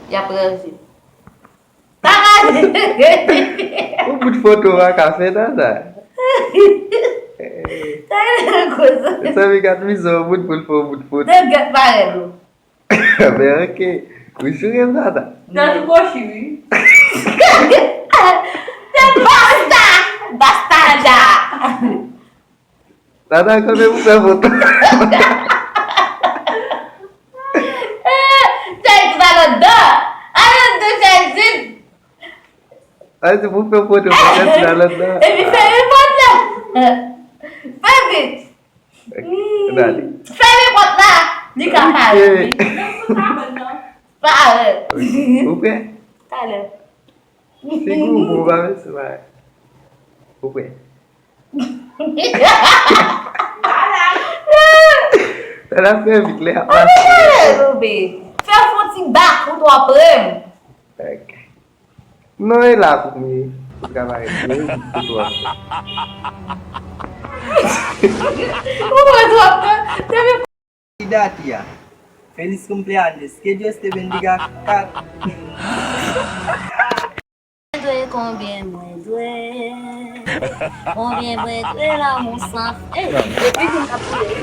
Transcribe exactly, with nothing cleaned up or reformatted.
Y ap ranje. Tata! Yon bout foto pa ka fè, Tata. Tata, koze. Zanmi, gad mizè, yon bout pou l fè yon bout foto. Te gèt parèt ou. Men ok. Wi, souri m, Tata. Nan ti kwochi, wi. Basta! Basta dja! Tata, kanpe pou fè foto. Chay tout a lòt dan. A lòt dan, chay zip. Sa vle di pou fè foto, fò chay tout a lòt dan. Epi fèmen pòt la. Fè vit. Gade. Fèmen pòt la. Li ka parèt, wi. Parèt. Ou prè? Talè. Figi w bon, pa vle se bagay. Ou prè? Sa l ap fè vit lè ap mache. Fè yon ti bak ou twò pre m. Ok. Non, e la pou m ye. Travay, e vit ou twò pre. Ou pre twò pre. Dati a. Feliz cumpleaños. Que Dios te bendiga. Kat. Mwen dwe konbyen mwen dwe? Konbyen mwen dwe lanmou san fen? Epi vin ap koule.